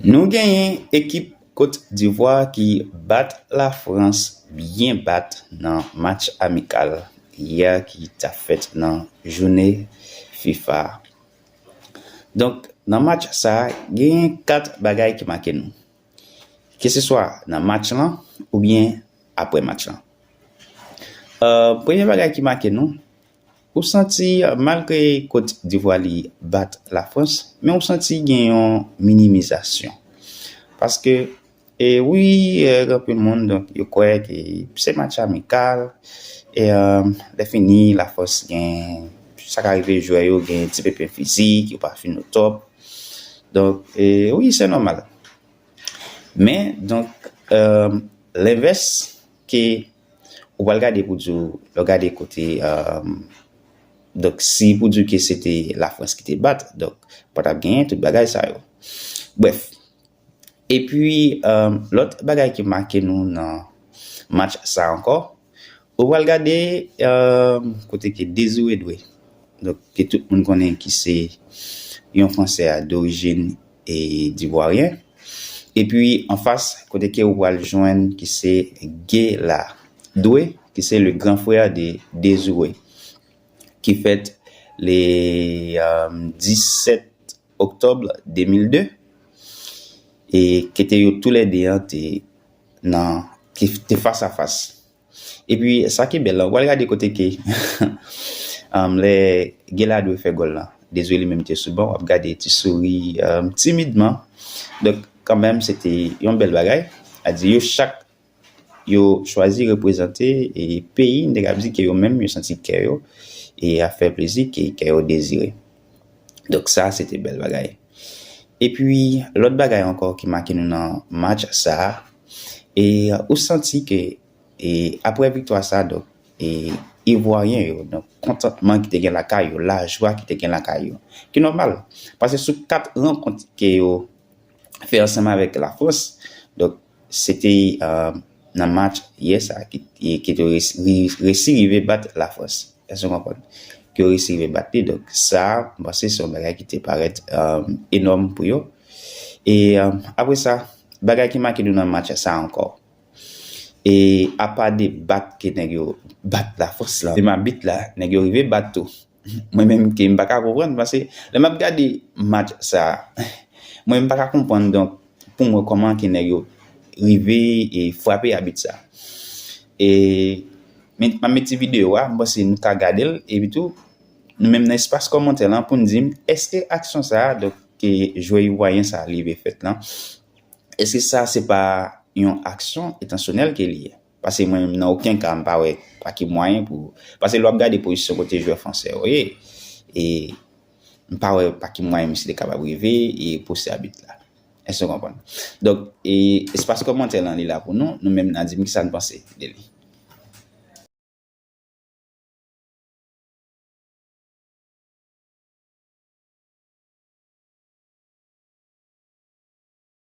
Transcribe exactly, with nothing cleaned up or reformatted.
Nou genyen ekip Kot Divwa ki bat Lafrans byen bat nan match amikal yè ki t ap fèt nan jounen fifa. Donk, nan match sa a, genyen kat bagay ki make nou. Keseswa nan match lan oubyen apre match lan. Euh, premye bagay ki make nou, ou santi, malgre Kot Divwa li bat Lafrans, men ou santi gen yon minimizasyon. Paske, e wi, e, gen anpil moun, donk, yo kwè ke se match amikal, e, e, lè fini, Lafrans gen, sa ka rive jwè yo gen ti pepe fizik, yo pa fin o top. Donk, e, wi, se nòmal. Men, donk, e, lenvès ke ou pral gade pou di w, lè w gade kote, e, donk, si pou di w ke se te Lafrans ki te bat, donk, pa t ap genyen tout bagay sa yo. Brèf. Epi, e, lòt bagay ki make nou nan match sa ankò, ou pral gade, e, kote ke Désiré Doué, donk, ke tout moun konnen ki se yon Fransè a dorijin e divwaryen. Epi, anfas, kote ke ou pral jwenn ki se Guélard Doué, ki se le grand frère de Désiré, ki fèt le, e, disèt oktòb de mil de, e kote yo toulède an te nan, ki te fas a fas. Epi, sa ki bèl la, w al gade kote ke, um, lè Guélard Doué fè gòl la, Désiré li menm te sou ban, w ap gade ti souri, um, timidman. Donk, kanmenm, se te yon bèl bagay. A di, yo chak, yo chwazi reprezante, e, peyi, m te kab di ke yo menm, yo santi kè yo, e, ap fè plezi, ke kè yo dezire. Donk, sa, se te bèl bagay. Epi, lòt bagay ankò ki make nou nan match sa a, e, ou santi ke, e, apre viktwa sa a, donk, e, Ivwaryen yo, donk, kontantman ki te gen lakay yo, lajwa ki te gen lakay yo, ki nòmal. Paske sou kat rankont ke yo fè ansanm avèk Lafrans, donk, se te, e, nan match yè sa a ki, ki te resi, resi rive bat Lafrans. Èske w konprann? Ke yo resi rive bat li. Donk, sa a, m panse se yon bagay ki te parèt, e, enòm pou yo. E, e, apre sa, bagay ki make nou nan match sa a ankò. E apa de bat ke nèg yo bat Lafrans la, menm abit la, nèg yo rive bat tou. Mwen menm ke m pa ka konprann, paske lè m ap gade match sa a, mwen m pa ka konprann, donk, pou mwen kòman ke nèg yo rive e frape abit sa a. E, men, m ap met ti videyo a, m panse nou ka gade l, epi tou, nou menm nan espas kòmantè lan pou n di m, èske aksyon sa a, donk, ke jwè ivwaryen sa a rive fèt lan, èske sa se pa yon aksyon entansyonèl ke li ye? Paske mwen menm nan okenn ka, m pa wè pa ki mwayen pou, paske lè w ap gade pozisyon kote jwè fransè yo ye, e m pa wè pa ki mwayen misye te kapab rive e pouse abit la. Èske w konprann? Donk, e, espas kòmantè lan li la pou nou, nou menm n a di m kisa n panse de li.